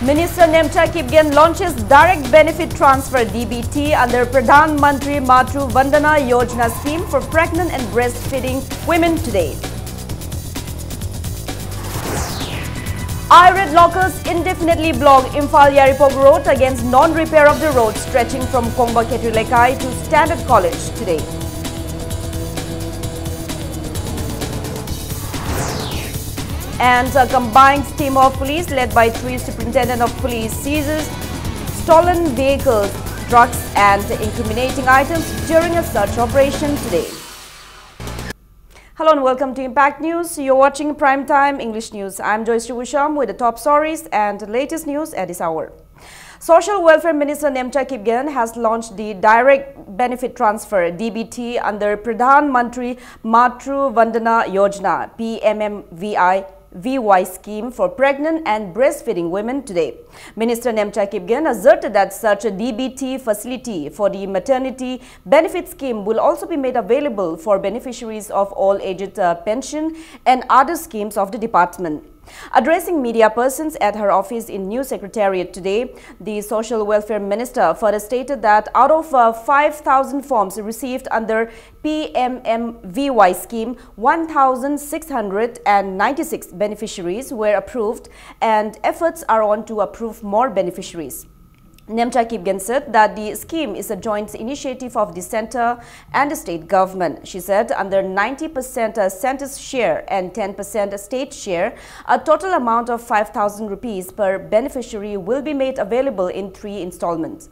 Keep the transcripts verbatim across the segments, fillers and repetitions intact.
Minister Nemcha Kipgen launches direct benefit transfer, D B T, under Pradhan Mantri Matru Vandana Yojana scheme for pregnant and breastfeeding women today. IRED lockers indefinitely block Imphal Yairipok Road against non-repair of the road stretching from Kongba Khetri Lekai to Standard College today. And a combined team of police led by three superintendent of police seizes stolen vehicles, drugs and incriminating items during a search operation today. Hello and welcome to Impact News. You're watching Prime Time English News. I'm Joyce Srivusham with the top stories and latest news at this hour. Social Welfare Minister Nemcha Kipgen has launched the direct benefit transfer, D B T, under Pradhan Mantri Matru Vandana Yojana, P M M V I V Y scheme for pregnant and breastfeeding women today. Minister Nemcha Kipgen asserted that such a D B T facility for the maternity benefit scheme will also be made available for beneficiaries of all aged uh, pension and other schemes of the department. Addressing media persons at her office in New Secretariat today, the Social Welfare Minister further stated that out of uh, five thousand forms received under P M M V Y scheme, one thousand six hundred ninety-six beneficiaries were approved and efforts are on to approve more beneficiaries. Nemcha Kipgen said that the scheme is a joint initiative of the center and the state government. She said under ninety percent center's share and ten percent state share, a total amount of five thousand rupees per beneficiary will be made available in three installments.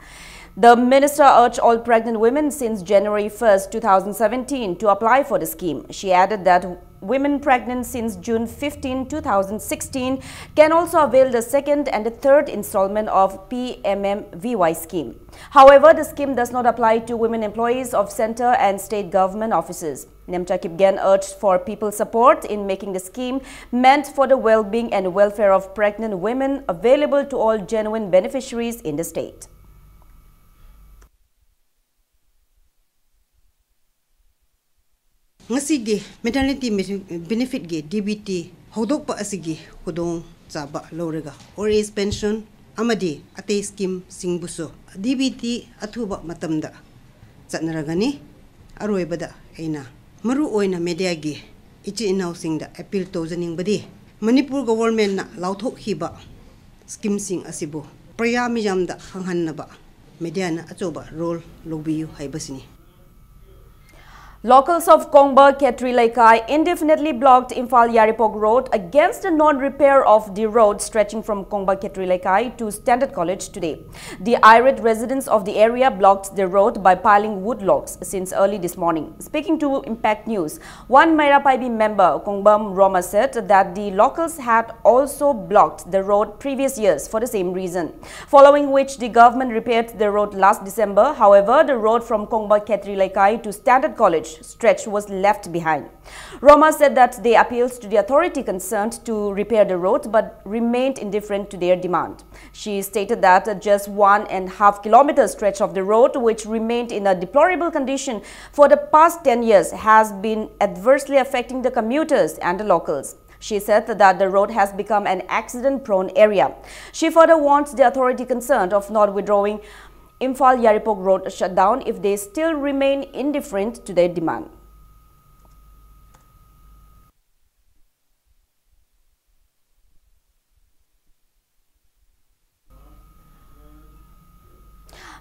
The minister urged all pregnant women since January first, two thousand seventeen to apply for the scheme. She added that women pregnant since June fifteenth, two thousand sixteen can also avail the second and the third installment of P M M V Y scheme. However, the scheme does not apply to women employees of center and state government offices. Nemcha Kipgen urged for people's support in making the scheme meant for the well-being and welfare of pregnant women available to all genuine beneficiaries in the state. ꯉꯁꯤꯒꯤ ꯃꯦꯇꯔꯅꯤꯇꯤ ꯕꯦꯅꯤꯐꯤꯠꯀꯤ D B T ꯍꯧꯗꯣꯛꯄ ꯑꯁꯤꯒꯤ ꯈꯨꯗꯣꯡ ꯆꯥꯕ ꯂꯧꯔꯒ old age pension ꯑꯃꯗꯤ ꯑꯇꯩ scheme ꯁꯤꯡꯕꯨꯁꯨ D B T ꯑꯊꯨꯕ ꯃꯇꯝꯗ ꯆꯠꯅꯔꯒꯅꯤ꯫ ꯑꯔꯣꯏꯕꯗ ꯑꯩꯅ ꯃꯔꯨ ꯑꯣꯏꯅ media ꯒꯤ ꯏꯆꯤꯟ ꯏꯅꯥꯎꯁꯤꯡꯗ appeal ꯇꯧꯖꯅꯤꯡꯕꯗꯤ, ꯃꯅꯤꯄꯨꯔ government ꯅ ꯂꯥꯎꯊꯣꯛꯈꯤꯕ scheme ꯁꯤꯡ ꯑꯁꯤꯕꯨ ꯄ꯭ꯔꯖꯥ ꯃꯤꯌꯥꯝꯗ ꯈꯪꯍꯟꯅꯕ media ꯅ ꯑꯆꯧꯕ role ꯂꯧꯕꯤꯌꯨ ꯍꯥꯏꯕꯁꯤꯅꯤ꯫ Locals of Kongba Khetri Leikai indefinitely blocked Imphal Yairipok Road against the non-repair of the road stretching from Kongba Khetri Leikai to Standard College today. The irate residents of the area blocked the road by piling wood logs since early this morning. Speaking to Impact News, one Meira Paibi member, Kongbam Roma, said that the locals had also blocked the road previous years for the same reason, following which the government repaired the road last December. However, the road from Kongba Khetri Leikai to Standard College stretch was left behind. Roma said that they appealed to the authority concerned to repair the road but remained indifferent to their demand. She stated that just one and a half kilometer stretch of the road, which remained in a deplorable condition for the past ten years, has been adversely affecting the commuters and the locals. She said that the road has become an accident-prone area. She further warns the authority concerned of not withdrawing Imphal Yairipok Road shutdown if they still remain indifferent to their demand.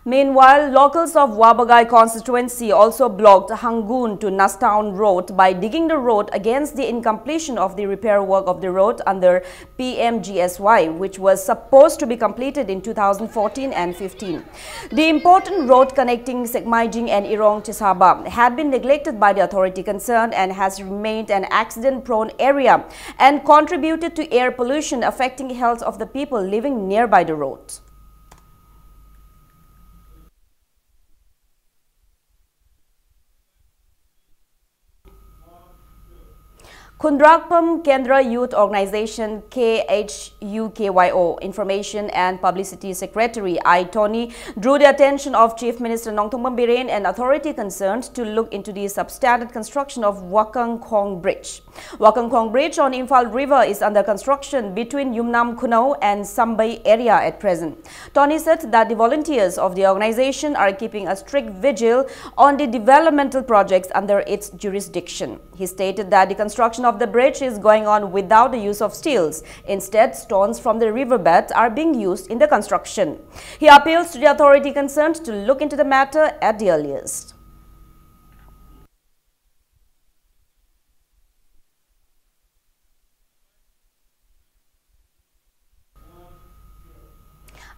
Meanwhile, locals of Wabagai constituency also blocked Hangun to Nastown Road by digging the road against the incompletion of the repair work of the road under P M G S Y, which was supposed to be completed in two thousand fourteen and fifteen. The important road connecting Sekmaijing and Irong Chisaba had been neglected by the authority concerned and has remained an accident-prone area and contributed to air pollution affecting health of the people living nearby the road. Khundrakpam Kendra Youth Organization, K H U K Y O, Information and Publicity Secretary I Tony drew the attention of Chief Minister Nongthombam Biren and authority concerned to look into the substandard construction of Wakangkhong Bridge. Wakangkhong Bridge on Imphal River is under construction between Yumnam Khunou and Sambai area at present. Tony said that the volunteers of the organization are keeping a strict vigil on the developmental projects under its jurisdiction. He stated that the construction of the bridge is going on without the use of steels. Instead, stones from the riverbed are being used in the construction. He appeals to the authority concerned to look into the matter at the earliest.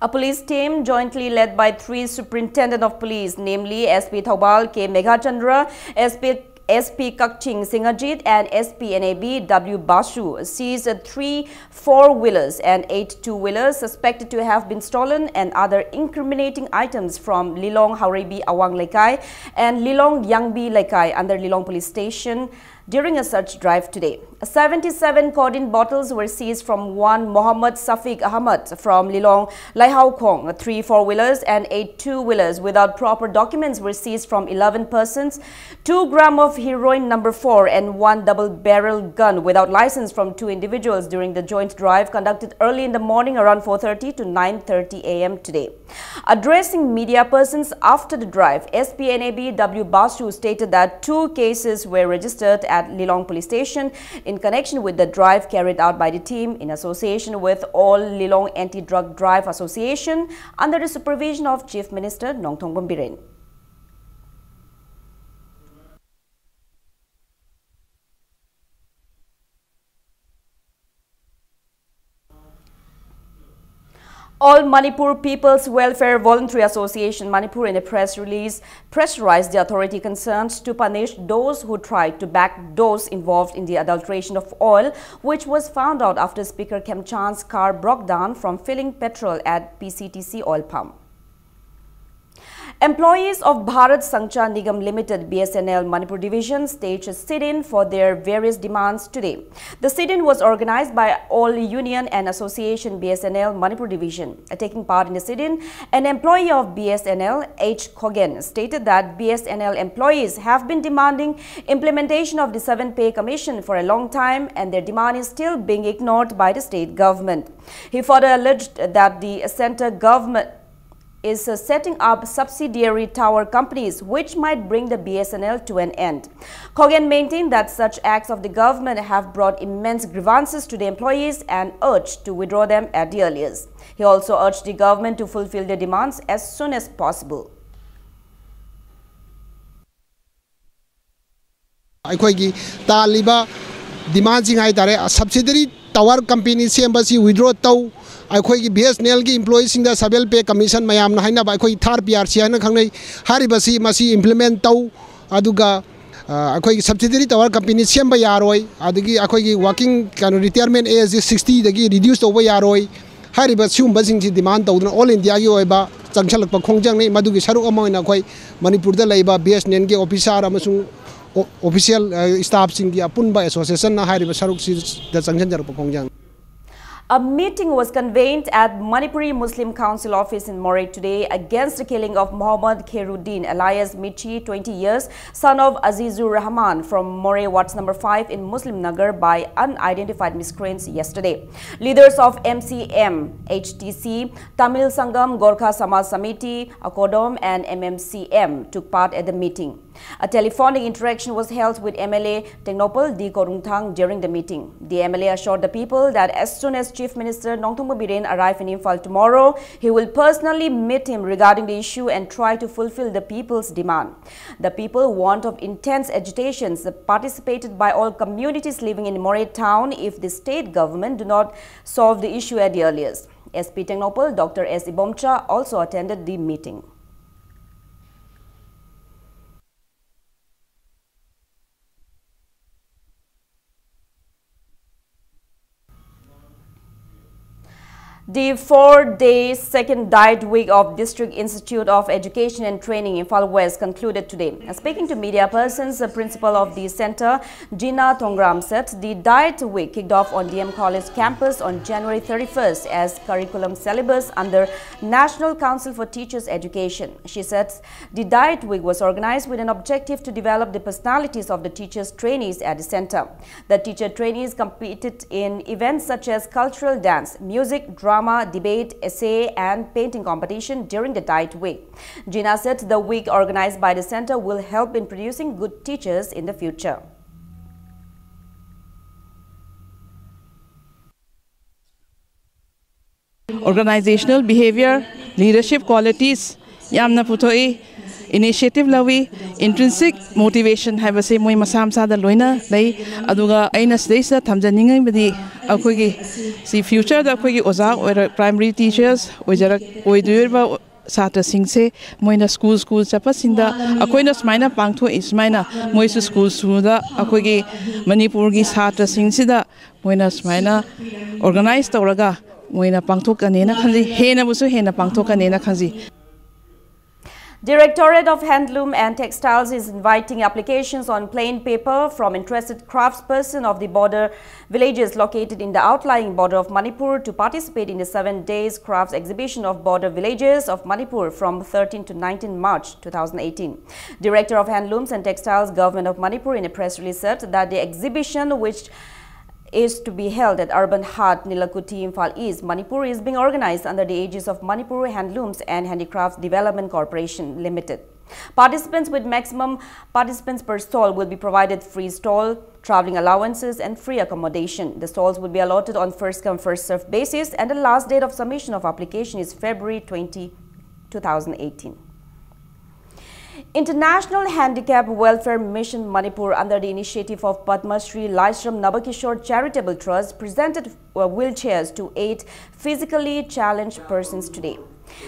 A police team jointly led by three superintendent of police, namely S P Thoubal K Meghachandra, S P, S P Kakching Singhajit, and S P N A B W Basu, seized three four-wheelers and eight two-wheelers suspected to have been stolen and other incriminating items from Lilong Haoreibi Awang Leikai and Lilong Yangbi Leikai under Lilong Police Station during a search drive today. Seventy-seven codeine bottles were seized from one Mohammad Safiq Ahmad from Lilong Laihaokhong. Three four-wheelers and eight two-wheelers without proper documents were seized from eleven persons. Two gram of heroin number four and one double-barrel gun without license from two individuals during the joint drive conducted early in the morning around four thirty to nine thirty A M today. Addressing media persons after the drive, S P N A B W Basu stated that two cases were registered at Lilong Police Station in connection with the drive carried out by the team in association with All Lilong Anti-Drug Drive Association under the supervision of Chief Minister Nongthombam Biren. All Manipur People's Welfare Voluntary Association Manipur, in a press release, pressurized the authority concerned to punish those who tried to back those involved in the adulteration of oil, which was found out after Speaker Khemchand's car broke down from filling petrol at P C T C oil pump. Employees of Bharat Sanchar Nigam Limited, B S N L, Manipur Division staged a sit-in for their various demands today. The sit-in was organized by all union and association B S N L Manipur Division. Uh, taking part in the sit-in, an employee of B S N L, H Khogen, stated that B S N L employees have been demanding implementation of the seventh Pay Commission for a long time, and their demand is still being ignored by the state government. He further alleged that the center government is, uh, setting up subsidiary tower companies, which might bring the B S N L to an end. Khogen maintained that such acts of the government have brought immense grievances to the employees and urged to withdraw them at the earliest. He also urged the government to fulfill their demands as soon as possible. ꯑꯩꯈꯣꯏꯒꯤ ꯇꯥꯜꯂꯤꯕ demandꯁꯤꯡ ꯍꯥꯏ ꯇꯥꯔꯦ, subsidiary tower company ꯁꯦꯝꯕꯁꯤ withdraw ꯇꯧ꯫ ꯑꯩꯈꯣꯏꯒꯤ B S N L ꯒꯤ employeeꯁꯤꯡꯗ seventh Pay Commission, ꯃꯌꯥꯝꯅ ꯍꯥꯏꯅꯕ ꯑꯩꯈꯣꯏ third P R C ꯍꯥꯏꯅ ꯈꯪꯅꯩ, ꯍꯥꯏꯔꯤꯕꯁꯤ ꯃꯁꯤ implement ꯇꯧ꯫ ꯑꯗꯨꯒ, ꯑ, ꯑꯩꯈꯣꯏꯒꯤ subsidiary tower company ꯁꯦꯝꯕ ꯌꯥꯔꯣꯏ, ꯑꯗꯒꯤ ꯑꯩꯈꯣꯏꯒꯤ working, ꯀꯩꯅꯣ, retirement age ꯁꯤ sixtyꯗꯒꯤ reduce ꯇꯧꯕ ꯌꯥꯔꯣꯏ꯫ ꯍꯥꯏꯔꯤꯕ ꯁꯤꯒꯨꯝꯕꯁꯤꯡꯁꯤ demand ꯇꯧꯗꯨꯅ all Indiaꯒꯤ ꯑꯣꯏꯕ ꯆꯪꯁꯤꯜꯂꯛꯄ ꯈꯣꯡꯖꯪꯅꯤ꯫ ꯃꯗꯨꯒꯤ ꯁꯔꯨꯛ ꯑꯃ ꯑꯣꯏꯅ ꯑꯩꯈꯣꯏ ꯃꯅꯤꯄꯨꯔꯗ ꯂꯩꯕ B S N L ꯒꯤ officer ꯑꯃꯁꯨꯡ ꯑꯣ-, official, ꯑ, staffꯁꯤꯡꯒꯤ ꯑꯄꯨꯟꯕ associationꯅ ꯍꯥꯏꯔꯤꯕ ꯁꯔꯨꯛꯁꯤꯗ ꯆꯪꯁꯤꯟꯖꯔꯛꯄ ꯈꯣꯡꯖꯪ꯫ A meeting was convened at Manipuri Muslim Council office in Moreh today against the killing of Mohammad Khairuddin, alias Michi, twenty years, son of Azizur Rahman, from Moreh Ward number five in Muslim Nagar by unidentified miscreants yesterday. Leaders of M C M, H T C, Tamil Sangam, Gorkha Samaj Samiti, ACODOM, and M M C M took part at the meeting. A telephonic interaction was held with M L A Tengnoupal D Khorumthang during the meeting. The M L A assured the people that as soon as Chief Minister Nongthombam Biren arrive in Imphal tomorrow, he will personally meet him regarding the issue and try to fulfill the people's demand. The people warned of intense agitations participated by all communities living in Moreh town if the state government do not solve the issue at the earliest. S P Tengnoupal, Doctor S Ibomcha also attended the meeting. The four-day second Diet Week of District Institute of Education and Training, Imphal West, concluded today. Speaking to media persons, the principal of the center, Gina Tongram, said the Diet Week kicked off on D M College campus on January thirty-first as curriculum syllabus under National Council for Teachers Education. She said the Diet Week was organized with an objective to develop the personalities of the teachers trainees at the center. The teacher trainees competed in events such as cultural dance, music, drama, debate, essay, and painting competition during the Diet Week. Gina said the week organized by the center will help in producing good teachers in the future. Organizational behavior, leadership qualities ꯌꯥꯝꯅ ꯄꯨꯊꯣꯛꯏ꯫ Initiative ꯂꯧꯏ꯫ Intrinsic motivation ꯍꯥꯏꯕꯁꯦ ꯃꯣꯏ ꯃꯁꯥ ꯃꯁꯥꯗ ꯂꯣꯏꯅ ꯂꯩ꯫ ꯑꯗꯨꯒ ꯑꯩꯅ ꯁꯤꯗꯩꯁꯤꯗ ꯊꯝꯖꯅꯤꯡꯉꯤꯕꯗꯤ ꯑꯩꯈꯣꯏꯒꯤ ꯁꯤ future ꯗ ꯑꯩꯈꯣꯏꯒꯤ ꯑꯣꯖꯥ ꯑꯣꯏꯔ primary teachers ꯑꯣꯏꯖꯔꯛ ꯑꯣꯏꯗꯣꯏꯔꯤꯕ ꯁꯥꯇ꯭ꯔꯁꯤꯡꯁꯦ ꯃꯣꯏꯅ school school ꯆꯠꯄꯁꯤꯡꯗ ꯑꯩꯈꯣꯏꯅ ꯁꯨꯃꯥꯏꯅ ꯄꯥꯡꯊꯣꯛꯏ ꯁꯨꯃꯥꯏꯅ ꯃꯣꯏꯁꯨ school school ꯗ ꯑꯩꯈꯣꯏꯒꯤ ꯃꯅꯤꯄꯨꯔꯒꯤ ꯁꯥꯇ꯭ꯔꯁꯤꯡꯁꯤꯗ ꯃꯣꯏꯅ ꯁꯨꯃꯥꯏꯅ organize ꯇꯧꯔꯒ ꯃꯣꯏꯅ ꯄꯥꯡꯊꯣꯛꯀꯅꯦꯅ ꯈꯟꯖꯩ꯫ ꯍꯦꯟꯅꯕꯨꯁꯨ ꯍꯦꯟꯅ ꯄꯥꯡꯊꯣꯛꯀꯅꯦꯅ ꯈꯟꯖꯩ꯫ Directorate of Handloom and Textiles is inviting applications on plain paper from interested craftsperson of the border villages located in the outlying border of Manipur to participate in the seven days crafts exhibition of border villages of Manipur from thirteen to nineteen March two thousand eighteen. Director of Handlooms and Textiles, Government of Manipur, in a press release said that the exhibition, which is to be held at Urban Haat, Nilakuthi, Imphal East, Manipur, is being organized under the aegis of Manipur Handlooms and Handicrafts Development Corporation Limited. Participants with maximum participants per stall will be provided free stall, traveling allowances, and free accommodation. The stalls will be allotted on first come, first served basis, and the last date of submission of application is February twenty, two thousand eighteen. International Handicap Welfare Mission Manipur, under the initiative of Padma Shri Laishram Nabakishore Charitable Trust, presented uh, wheelchairs to eight physically challenged persons today.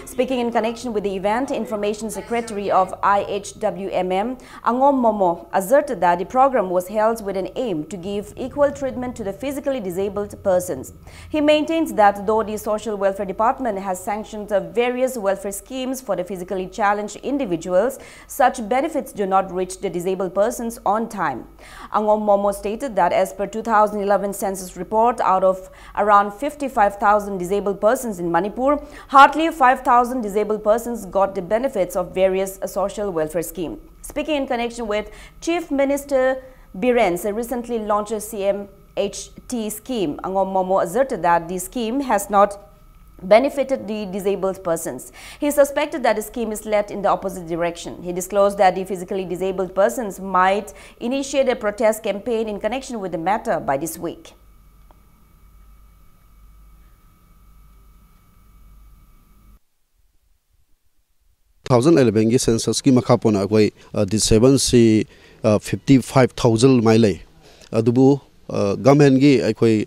Speaking in connection with the event, Information Secretary of I H W M M, Angom Momo, asserted that the program was held with an aim to give equal treatment to the physically disabled persons. He maintains that though the Social Welfare Department has sanctioned the various welfare schemes for the physically challenged individuals, such benefits do not reach the disabled persons on time. Angom Momo stated that as per two thousand eleven census report, out of around fifty-five thousand disabled persons in Manipur, hardly five thousand disabled persons got the benefits of various social welfare schemes. Speaking in connection with Chief Minister Biren Singh recently launched a C M H T scheme, Angom Momo asserted that the scheme has not benefited the disabled persons. He suspected that the scheme is led in the opposite direction. He disclosed that the physically disabled persons might initiate a protest campaign in connection with the matter by this week. Two thousand eleven ꯒꯤ census ꯀꯤ ꯃꯈꯥ ꯄꯣꯟꯅ ꯑꯩꯈꯣꯏ disabled ꯁꯤ fifty five thousand ꯑꯗꯨꯃꯥꯏꯅ ꯂꯩ꯫ ꯑꯗꯨꯕꯨ government ꯒꯤ ꯑꯩꯈꯣꯏ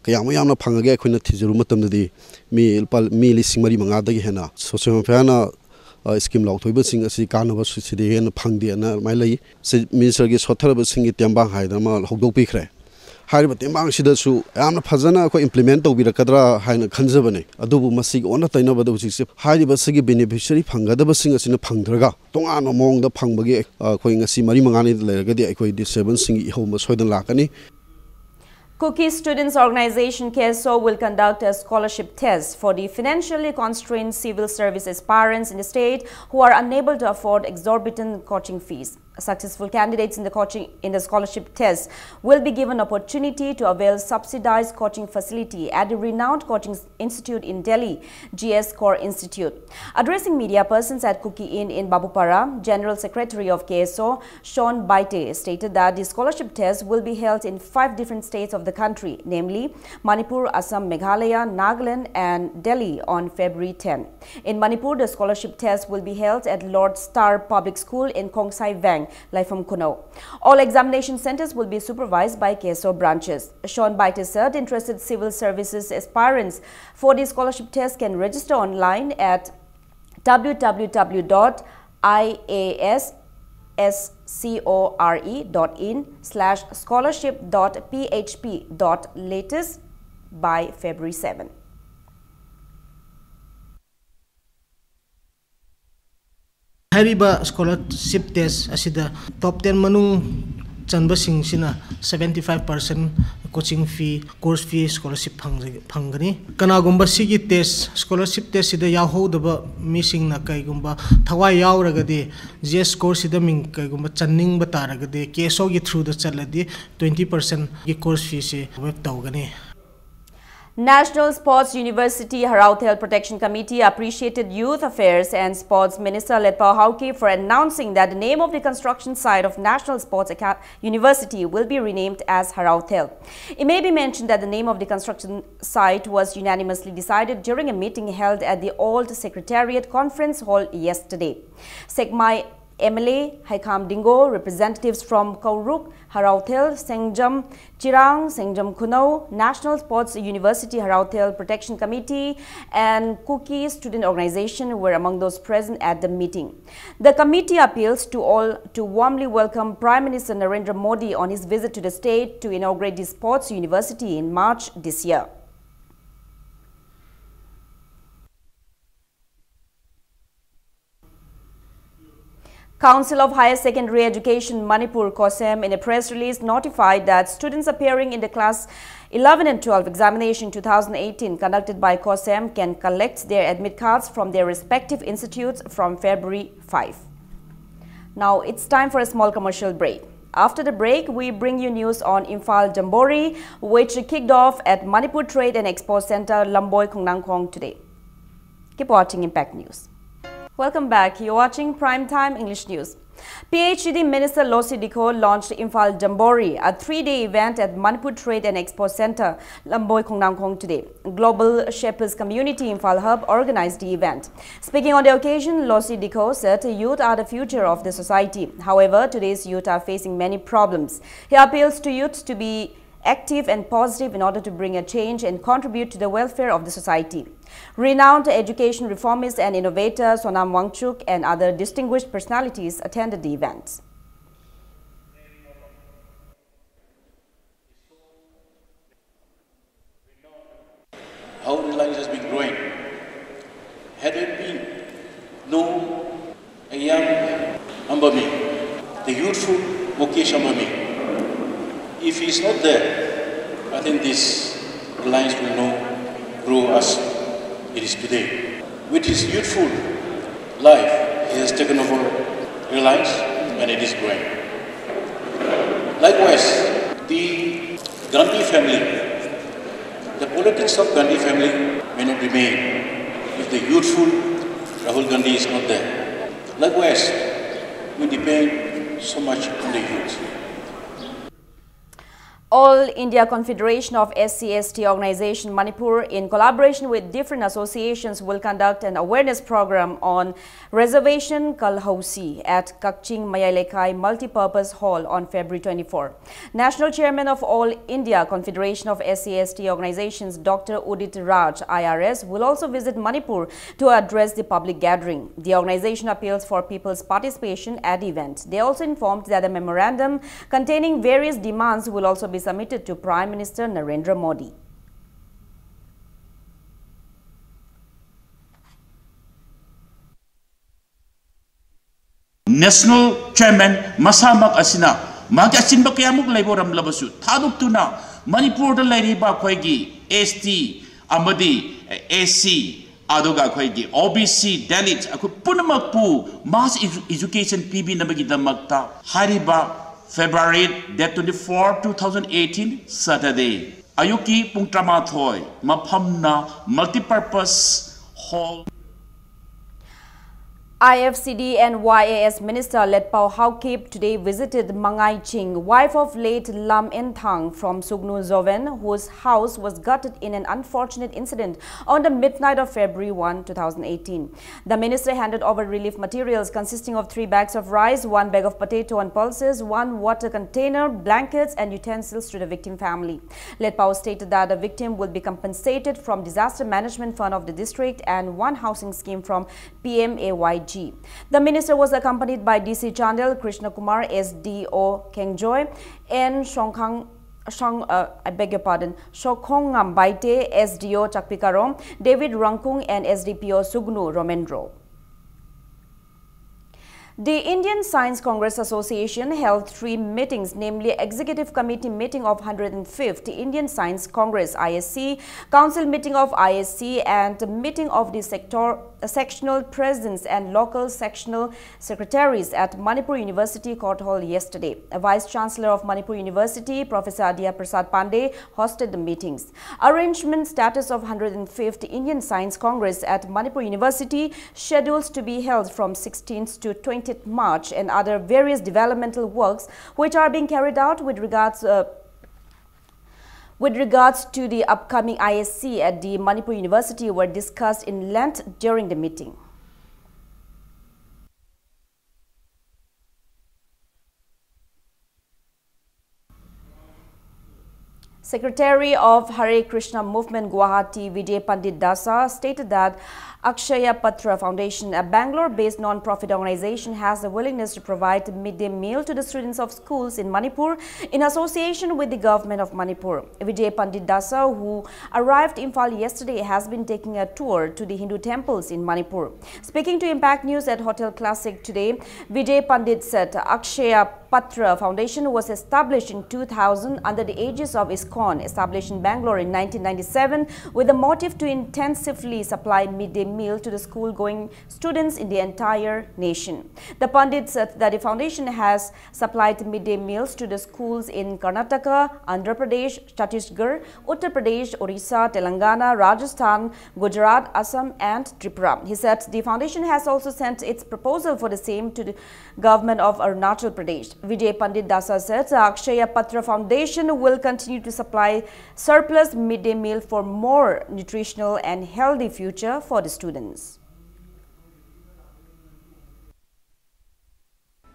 ꯀꯌꯥꯃꯨꯛ ꯌꯥꯝꯅ ꯐꯪꯉꯒꯦ ꯑꯩꯈꯣꯏꯅ ꯊꯤꯖꯔꯨꯕ ꯃꯇꯝꯗꯗꯤ ꯃꯤ ꯂꯨꯄꯥ ꯃꯤ ꯂꯤꯁꯤꯡ ꯃꯔꯤ ꯃꯉꯥꯗꯒꯤ ꯍꯦꯟꯅ Social Welfare ꯅ scheme ꯂꯥꯎꯊꯣꯛꯏꯕꯁꯤꯡ ꯑꯁꯤ ꯀꯥꯟꯅꯕ ꯁꯤꯗꯩ ꯍꯦꯟꯅ ꯐꯪꯗꯦ ꯑꯅ ꯑꯗꯨꯃꯥꯏꯅ ꯂꯩ꯫ Chief Minister ꯒꯤ ꯁꯣꯠꯊꯔꯕꯁꯤꯡꯒꯤ ꯇꯦꯡꯕꯥꯡ ꯍꯥꯏꯗꯅ ꯑꯃ ꯍꯧꯗꯣꯛꯄꯤꯈ꯭ꯔꯦ꯫ ꯍꯥꯏꯔꯤꯕ ꯇꯦꯡꯕꯥꯡꯁꯤꯗꯁꯨ ꯌꯥꯝꯅ ꯐꯖꯅ ꯑꯩꯈꯣꯏ implement ꯇꯧꯕꯤꯔꯛꯀꯗ꯭ꯔꯥ ꯍꯥꯏꯅ ꯈꯟꯖꯕꯅꯦ꯫ ꯑꯗꯨꯕꯨ ꯃꯁꯤꯒꯤ ꯑꯣꯟꯅ ꯇꯩꯅꯕꯗ ꯍꯧꯖꯤꯛꯁꯦ ꯍꯥꯏꯔꯤꯕꯁꯤꯒꯤ beneficiary ꯐꯪꯒꯗꯕꯁꯤꯡ ꯑꯁꯤꯅ ꯐꯪꯗ꯭ꯔꯒ ꯇꯣꯉꯥꯟꯕ ꯃꯑꯣꯡꯗ ꯐꯪꯕꯒꯤ ꯑꯩꯈꯣꯏ ꯉꯁꯤ ꯃꯔꯤ ꯃꯉꯥꯅꯤ ꯂꯩꯔꯒꯗꯤ ꯑꯩꯈꯣꯏ disabled ꯁꯤꯡꯒꯤ ꯏꯍꯧ ꯑꯃ ꯁꯣꯏꯗꯅ ꯂꯥꯛꯀꯅꯤ꯫ Kuki Students Organization, KSO, will conduct a scholarship test for the financially constrained civil service aspirants in the state who are unable to afford exorbitant coaching fees. Successful candidates in the coaching in the scholarship test will be given opportunity to avail subsidized coaching facility at the renowned coaching institute in Delhi, G S Kor Institute. Addressing media persons at Kuki Inn in Babupara, General Secretary of KSO, Sean Baite, stated that the scholarship test will be held in five different states of the country, namely Manipur, Assam, Meghalaya, Nagaland, and Delhi on February ten. In Manipur, the scholarship test will be held at Lord Star Public School in Khongsai Veng. Laifam Khunou. All examination centers will be supervised by K S O branches. Shon Baite said interested civil services aspirants for the scholarship test can register online at w w w dot i a s s c o r e dot in slash scholarship dot p h p dot latest by February seven. ꯍꯥꯏꯔꯤꯕ scholarship test ꯑꯁꯤꯗ top ten ꯃꯅꯨꯡ ꯆꯟꯕꯁꯤꯡꯁꯤꯅ seventy five percent coaching fee, course fee, scholarship ꯐꯪꯒꯅꯤ꯫ ꯀꯅꯥꯒꯨꯝꯕ ꯁꯤꯒꯤ test, scholarship test ꯁꯤꯗ ꯌꯥꯎꯍꯧꯗꯕ ꯃꯤꯁꯤꯡꯅ ꯀꯩꯒꯨꯝꯕ ꯊꯋꯥꯏ ꯌꯥꯎꯔꯒꯗꯤ, G S course ꯁꯤꯗ ꯃꯤꯡ ꯀꯩꯒꯨꯝꯕ ꯆꯟꯅꯤꯡꯕ ꯇꯥꯔꯒꯗꯤ, K S O ꯒꯤ through ꯗ ꯆꯠꯂꯗꯤ twenty percent ꯒꯤ course fee ꯁꯤ waive ꯇꯧꯒꯅꯤ꯫ National Sports University Haraothel Protection Committee appreciated Youth Affairs and Sports Minister Letpao Haokip for announcing that the name of the construction site of National Sports Acad- University will be renamed as Haraothel. It may be mentioned that the name of the construction site was unanimously decided during a meeting held at the Old Secretariat Conference Hall yesterday. Sekmai M L A Haikham Dingo, representatives from Kauruk, Haraothel, Sengjam Chirang, Sengjam Khunou, National Sports University Haraothel Protection Committee, and Kuki Student Organization were among those present at the meeting. The committee appeals to all to warmly welcome Prime Minister Narendra Modi on his visit to the state to inaugurate the sports university in March this year. Council of Higher Secondary Education Manipur, COHSEM, in a press release notified that students appearing in the class eleven and twelve examination two thousand eighteen conducted by COHSEM can collect their admit cards from their respective institutes from February five. Now it's time for a small commercial break. After the break, we bring you news on Imphal Jamboree, which kicked off at Manipur Trade and Expo Center, Lamboi, Khongnangkhong today. Keep watching Impact News. Welcome back. You're watching Prime Time English News. P H E D Minister Lo Si Dikho launched Imphal Jambori, a three-day event at Manipur Trade and Expo Centre, Lamboi Khongnamkhong today. Global Shepherds Community Imphal Hub organized the event. Speaking on the occasion, Lo Si Dikho said youth are the future of the society. However, today's youth are facing many problems. He appeals to youth to be active and positive in order to bring a change and contribute to the welfare of the society. Renowned education reformist and innovator Sonam Wangchuk and other distinguished personalities attended the event. How Reliance has been growing. Had it been no a young Ambami, the youthful Mukesh Ambami, if he is not there, I think this Reliance will not grow as it is today. With his youthful life, he has taken over Reliance and it is growing. Likewise, the Gandhi family, the politics of Gandhi family may not be made if the youthful Rahul Gandhi is not there. Likewise, we depend so much on the youth. All India Confederation of S C S T Organization Manipur, in collaboration with different associations, will conduct an awareness program on Reservation Kalhousie at Kakching Mayai Lekai Multipurpose Hall on February twenty-four. National Chairman of All India Confederation of S C S T Organizations, Doctor Udit Raj, I R S, will also visit Manipur to address the public gathering. The organization appeals for people's participation at the event. They also informed that a memorandum containing various demands will also be submitted to Prime Minister Narendra Modi. National Chairman ꯃꯁꯥꯃꯛ ꯑꯁꯤꯅ ꯃꯍꯥꯛꯀꯤ ꯑꯆꯤꯟꯕ ꯀꯌꯥꯃꯨꯛ ꯂꯩꯕ ꯑꯣꯏꯔꯝꯂꯕꯁꯨ ꯊꯥꯗꯣꯛꯇꯨꯅ ꯃꯅꯤꯄꯨꯔꯗ ꯂꯩꯔꯤꯕ ꯑꯩꯈꯣꯏꯒꯤ S T ꯑꯃꯗꯤ S C ꯑꯗꯨꯒ ꯑꯩꯈꯣꯏꯒꯤ O B C, Dalit ꯑꯩꯈꯣꯏ ꯄꯨꯝꯅꯃꯛꯄꯨ mass edu- education ꯄꯤꯕꯤꯅꯕꯒꯤꯗꯃꯛꯇ ꯍꯥꯏꯔꯤꯕ February date twenty-four, two thousand eighteen, Saturday ꯑꯌꯨꯛꯀꯤ ꯄꯨꯡ ꯇꯔꯥꯃꯥꯊꯣꯏ, ꯃꯐꯝꯅ Multipurpose Hall. I F C D and Y A S Minister Letpao Haokip today visited Mangai Ching, wife of late Lam Enthang from Sugnu Zoven, whose house was gutted in an unfortunate incident on the midnight of February one, two thousand eighteen. The minister handed over relief materials consisting of three bags of rice, one bag of potato and pulses, one water container, blankets and utensils to the victim family. Letpao stated that the victim will be compensated from Disaster Management Fund of the district and one housing scheme from P M A Y G. The minister was accompanied by D C Chandel, Krishna Kumar, S D O Kengjoy, and Shongkhang, Shong, uh, I beg your pardon, Shokhongam Baite, S D O Chakpikarong, David Rangkung, and S D P O Sugnu Romendro. The Indian Science Congress Association held three meetings, namely Executive Committee meeting of hundred and fifth Indian Science Congress, I S C, Council meeting of I S C, and meeting of the sector, sectional presidents and local sectional secretaries at Manipur University Court Hall yesterday. Vice Chancellor of Manipur University, Professor Adya Prasad Pandey, hosted the meetings. Arrangement status of hundred and fifth Indian Science Congress at Manipur University schedules to be held from sixteenth to twentieth March, and other various developmental works which are being carried out with regards, uh, with regards to the upcoming I S C at the Manipur University were discussed in length during the meeting. Secretary of Hare Krishna Movement Guwahati, Vijay Pandit Dasa, stated that Akshaya Patra Foundation, a Bangalore-based non-profit organization, has a willingness to provide midday meal to the students of schools in Manipur in association with the government of Manipur. Vijay Pandit Dasa, who arrived Imphal yesterday, has been taking a tour to the Hindu temples in Manipur. Speaking to Impact News at Hotel Classic today, Vijay Pandit said Akshaya Patra Foundation was established in two thousand under the aegis of ISKCON, established in Bangalore in nineteen ninety-seven, with the motive to intensively supply midday meal to the school-going students in the entire nation. The Pandit said that the foundation has supplied midday meals to the schools in Karnataka, Andhra Pradesh, Chhattisgarh, Uttar Pradesh, Orissa, Telangana, Rajasthan, Gujarat, Assam, and Tripura. He said the foundation has also sent its proposal for the same to the government of Arunachal Pradesh. Vijay Pandit Dasa said the Akshaya Patra Foundation will continue to supply surplus midday meal for more nutritional and healthy future for the students.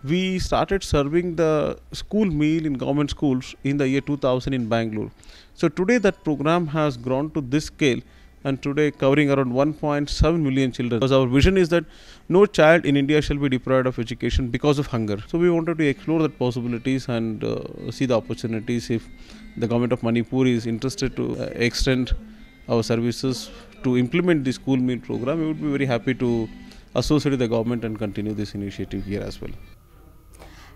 We started serving the school meal in government schools in the year two thousand in Bangalore. So today that program has grown to this scale, and today covering around one point seven million children. Because our vision is that no child in India shall be deprived of education because of hunger. So we wanted to explore that possibilities and uh, see the opportunities. If the government of Manipur is interested to uh, extend our services to implement the school meal program, we would be very happy to associate with the government and continue this initiative here as well.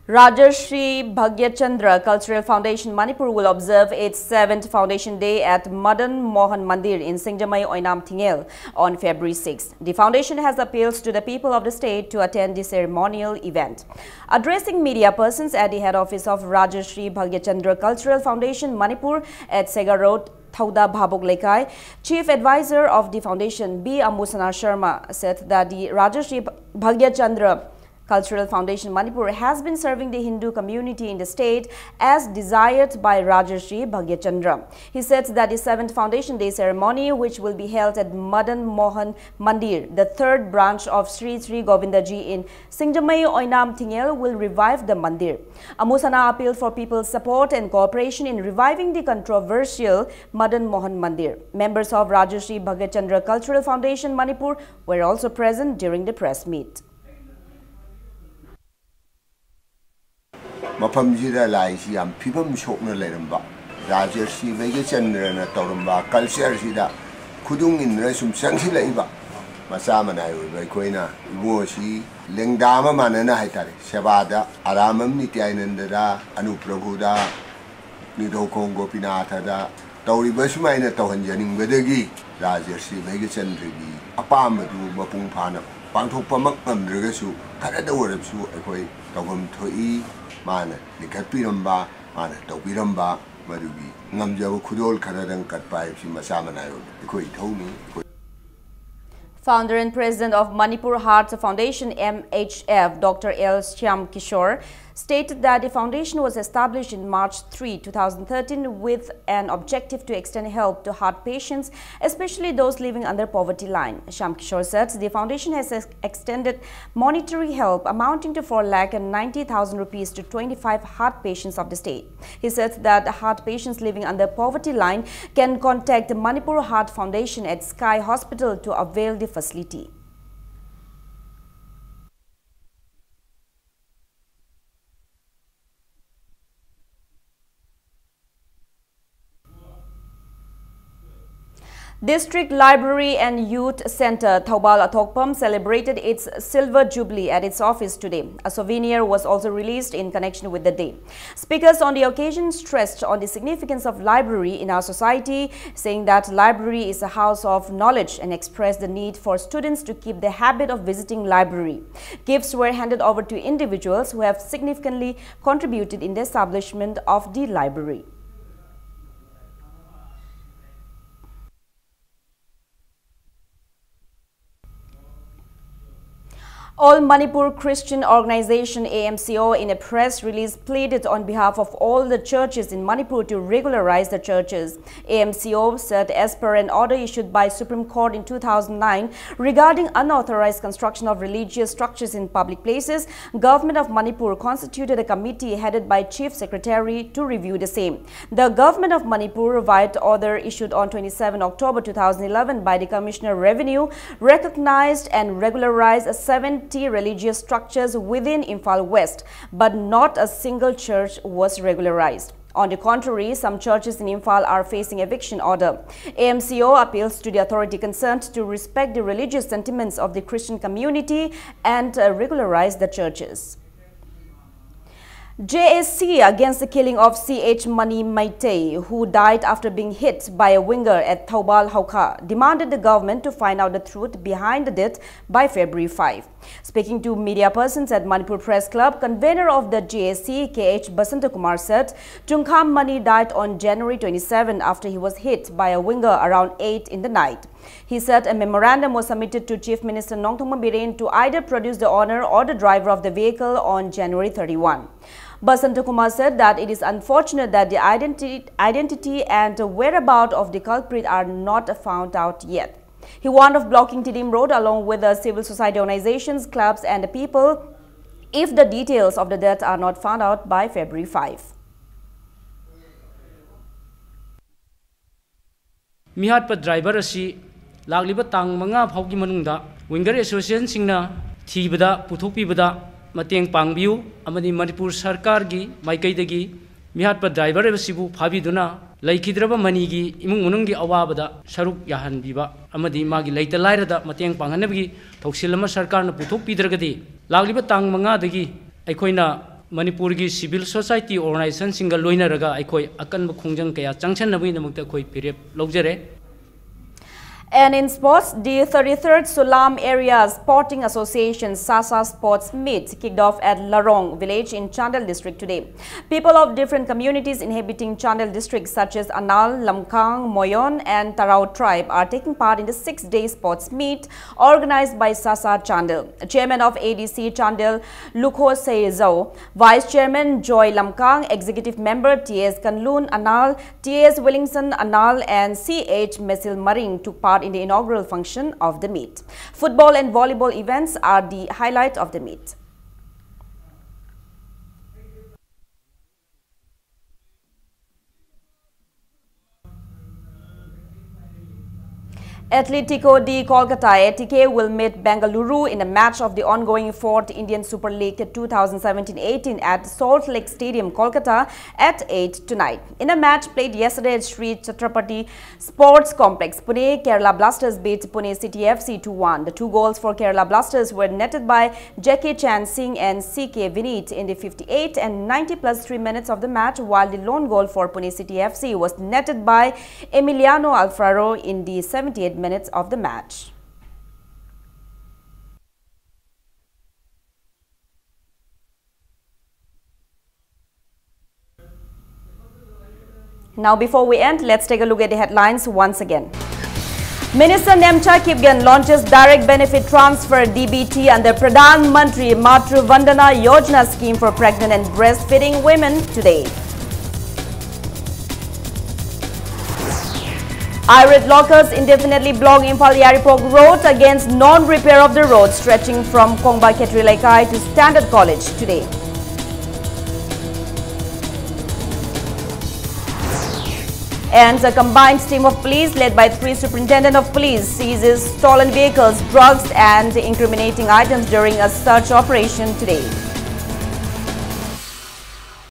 Rajarshi Bhagyachandra Cultural Foundation Manipur will observe its seventh Foundation Day at Madan Mohan Mandir in Singjamei Oinam Thingel on February sixth. The foundation has appealed to the people of the state to attend the ceremonial event. Addressing media persons at the head office of Rajarshi Bhagyachandra Cultural Foundation Manipur at Sega Road, Thauda Bhabuk Lekai, Chief Advisor of the Foundation, B Amusana Sharma, said that the Rajarshi Bhagyachandra Cultural Foundation Manipur has been serving the Hindu community in the state as desired by Rajarshi Bhagyachandra. He said that the seventh Foundation Day ceremony, which will be held at Madan Mohan Mandir, the third branch of Sri Sri Govindaji in Singjamei Oinam Thingel, will revive the mandir. Amusana appealed for people's support and cooperation in reviving the controversial Madan Mohan Mandir. Members of Rajarshi Bhagyachandra Cultural Foundation Manipur were also present during the press meet. ꯃꯐꯝꯁꯤꯗ ꯂꯥꯏꯁꯤ ꯌꯥꯝ ꯐꯤꯕꯝ ꯁꯣꯛꯅ ꯂꯩꯔꯝꯕ, ꯔꯥꯖꯔꯁꯤ ꯕꯩꯒꯆꯟꯗ꯭ꯔꯅ ꯇꯧꯔꯝꯕ ꯀꯜꯆꯔꯁꯤꯗ ꯈꯨꯗꯨꯡ ꯏꯟꯗꯨꯅ ꯁꯨꯝ ꯆꯪꯁꯤꯜꯂꯛꯏꯕ ꯃꯆꯥ ꯃꯅꯥꯏ ꯑꯣꯏꯕ ꯑꯩꯈꯣꯏꯅ ꯏꯕꯨꯡꯉꯣꯁꯤ ꯂꯦꯡꯗꯥ ꯑꯃ ꯃꯥꯟꯅꯅ ꯍꯥꯏꯇꯥꯔꯦ, ꯁꯦꯕꯥꯗ ꯑꯔꯥꯃꯝ ꯅꯤꯇ꯭ꯌꯥꯅꯟꯗꯗ, ꯑꯅꯨꯄ꯭ꯔꯚꯨꯗ, ꯅꯤꯡꯊꯧꯈꯣꯡ ꯒꯣꯄꯤꯅꯥꯊꯗ ꯇꯧꯔꯤꯕ ꯁꯨꯃꯥꯏꯅ ꯇꯧꯍꯟꯖꯅꯤꯡꯕꯗꯒꯤ ꯔꯥꯖ꯭ꯌ ꯁ꯭ꯔꯤ ꯃꯩꯒꯆꯟꯗ꯭ꯔꯒꯤ ꯑꯄꯥꯝꯕꯗꯨ ꯃꯄꯨꯡ ꯐꯥꯅ ꯄꯥꯡꯊꯣꯛꯄꯃꯛ ꯉꯝꯗ꯭ꯔꯒꯁꯨ ꯈꯔꯗ ꯑꯣꯏꯔꯕꯁꯨ ꯑꯩꯈꯣꯏ ꯇꯧꯐꯝ ꯊꯣꯛꯏ꯫ ꯃꯥꯅ ꯂꯤꯡꯈꯠꯄꯤꯔꯝꯕ, ꯃꯥꯅ ꯇꯧꯕꯤꯔꯝꯕ, ꯃꯗꯨꯒꯤ ꯉꯝꯖꯕ ꯈꯨꯗꯣꯜ ꯈꯔꯗꯪ ꯀꯠꯄ ꯍꯥꯏꯕꯁꯤ ꯃꯆꯥ ꯃꯅꯥꯏ ꯑꯣꯏꯕ ꯑꯩꯈꯣꯏ ꯏꯊꯧꯅꯤ꯫ ꯑꯩꯈꯣꯏ Founder and President of Manipur Heart Foundation, M H F, Doctor L Shyam Kishore, stated that the foundation was established in March three, two thousand thirteen, with an objective to extend help to heart patients, especially those living under poverty line. Shyam Kishore said the foundation has ex- extended monetary help amounting to four lakh and ninety thousand rupees to twenty-five heart patients of the state. He said that heart patients living under poverty line can contact the Manipur Heart Foundation at Sky Hospital to avail the facility. District Library and Youth Center, Thoubal Athokpam, celebrated its Silver Jubilee at its office today. A souvenir was also released in connection with the day. Speakers on the occasion stressed on the significance of library in our society, saying that library is a house of knowledge and expressed the need for students to keep the habit of visiting library. Gifts were handed over to individuals who have significantly contributed in the establishment of the library. All Manipur Christian Organization, A M C O, in a press release pleaded on behalf of all the churches in Manipur to regularize the churches. A M C O said, as per an order issued by Supreme Court in two thousand nine regarding unauthorized construction of religious structures in public places, Government of Manipur constituted a committee headed by Chief Secretary to review the same. The Government of Manipur revised order issued on twenty-seven October two thousand eleven by the Commissioner Revenue recognized and regularized seventy religious structures within Imphal West, but not a single church was regularized. On the contrary, some churches in Imphal are facing eviction order. A M C O appeals to the authority concerned to respect the religious sentiments of the Christian community and uh, regularize the churches. J A C against the killing of C H Mani Maitei, who died after being hit by a winger at Thoubal Haokha, demanded the government to find out the truth behind the death by February five. Speaking to media persons at Manipur Press Club, convener of the J A C, K H Basanta Kumar said, Chungkham Mani died on January twenty-seven after he was hit by a winger around eight in the night. He said a memorandum was submitted to Chief Minister Nongthombam Biren to either produce the owner or the driver of the vehicle on January thirty-one. Basanta Kumar said that it is unfortunate that the identi-, identity and whereabouts of the culprit are not found out yet. He warned of blocking Tidim Road along with the civil society organizations, clubs, and the people if the details of the death are not found out by February five. ꯃꯤꯍꯥꯠꯄ driver ꯑꯁꯤ ꯂꯥꯛꯂꯤꯕ ꯇꯥꯡ ꯃꯉꯥ ꯐꯥꯎꯒꯤ ꯃꯅꯨꯡꯗ ꯋꯤꯡꯒꯔ ꯑꯦꯁꯣꯁꯤꯌꯦꯁꯟꯁꯤꯡꯅ ꯊꯤꯕꯗ ꯄꯨꯊꯣꯛꯄꯤꯕꯗ ꯃꯇꯦꯡ ꯄꯥꯡꯕꯤꯌꯨ ꯑꯃꯗꯤ ꯃꯅꯤꯄꯨꯔ ꯁꯔꯀꯥꯔꯒꯤ ꯃꯥꯏꯀꯩꯗꯒꯤ ꯃꯤꯍꯥꯠꯄ ꯗ꯭ꯔꯥꯏꯚꯔ ꯑꯁꯤꯕꯨ ꯐꯥꯕꯤꯗꯨꯅ ꯂꯩꯈꯤꯗ꯭ꯔꯕ ꯃꯅꯤꯒꯤ ꯏꯃꯨꯡ ꯃꯅꯨꯡꯒꯤ ꯑꯋꯥꯕꯗ ꯁꯔꯨꯛ ꯌꯥꯍꯟꯕꯤꯕ ꯑꯃꯗꯤ ꯃꯥꯒꯤ ꯂꯩꯇ ꯂꯥꯏꯔꯗ ꯃꯇꯦꯡ ꯄꯥꯡꯍꯟꯅꯕꯒꯤ ꯊꯧꯁꯤꯜ ꯑꯃ ꯁꯔꯀꯥꯔꯅ ꯄꯨꯊꯣꯛꯄꯤꯗ꯭ꯔꯒꯗꯤ ꯂꯥꯛꯂꯤꯕ ꯇꯥꯡ ꯃꯉꯥꯗꯒꯤ ꯑꯩꯈꯣꯏꯅ ꯃꯅꯤꯄꯨꯔꯒꯤ ꯁꯤꯚꯤꯜ ꯁꯣꯁꯥꯏꯇꯤ ꯑꯣꯔꯒꯅꯥꯏꯖꯦꯁꯟꯁꯤꯡꯒ ꯂꯣꯏꯅꯔꯒ ꯑꯩꯈꯣꯏ ꯑꯀꯟꯕ ꯈꯣꯡꯖꯪ ꯀꯌꯥ ꯆꯪꯁꯟꯅꯕꯒꯤꯗꯃꯛꯇ ꯑꯩꯈꯣꯏ ꯐꯤꯔꯦꯞ ꯂꯧꯖꯔꯦ꯫ And in sports, the thirty-third Sulam Area Sporting Association Sasa Sports Meet kicked off at Larong village in Chandel district today. People of different communities inhabiting Chandel district such as Anal, Lamkang, Moyon and Tarao tribe are taking part in the six-day sports meet organized by Sasa Chandel. Chairman of A D C Chandel, Lukho Seizou, Vice Chairman Joy Lamkang, Executive Member T S Kanlun Anal, T S Williamson Anal and C H Mesil Maring took part in the inaugural function of the meet. Football and volleyball events are the highlight of the meet. Atletico de Kolkata, A T K, will meet Bengaluru in a match of the ongoing fourth Indian Super League two thousand seventeen eighteen at Salt Lake Stadium, Kolkata, at eight tonight. In a match played yesterday at Sri Chhatrapati Sports Complex, Pune, Kerala Blasters beat Pune City F C two one. The two goals for Kerala Blasters were netted by Jackie Chan Singh and C K Vineet in the fifty-eight and ninety plus three minutes of the match, while the lone goal for Pune City F C was netted by Emiliano Alfaro in the seventy-eight minutes of the match. Now, before we end, let's take a look at the headlines once again. Minister Nemcha Kipgen launches direct benefit transfer, D B T, under Pradhan Mantri Matru Vandana Yojana scheme for pregnant and breastfeeding women today. Ayurved lockers indefinitely block Imphal Yairipok Road against non-repair of the road stretching from Kongba Khetri Leikai to Standard College today. And a combined team of police led by three superintendent of police seizes stolen vehicles, drugs and incriminating items during a search operation today.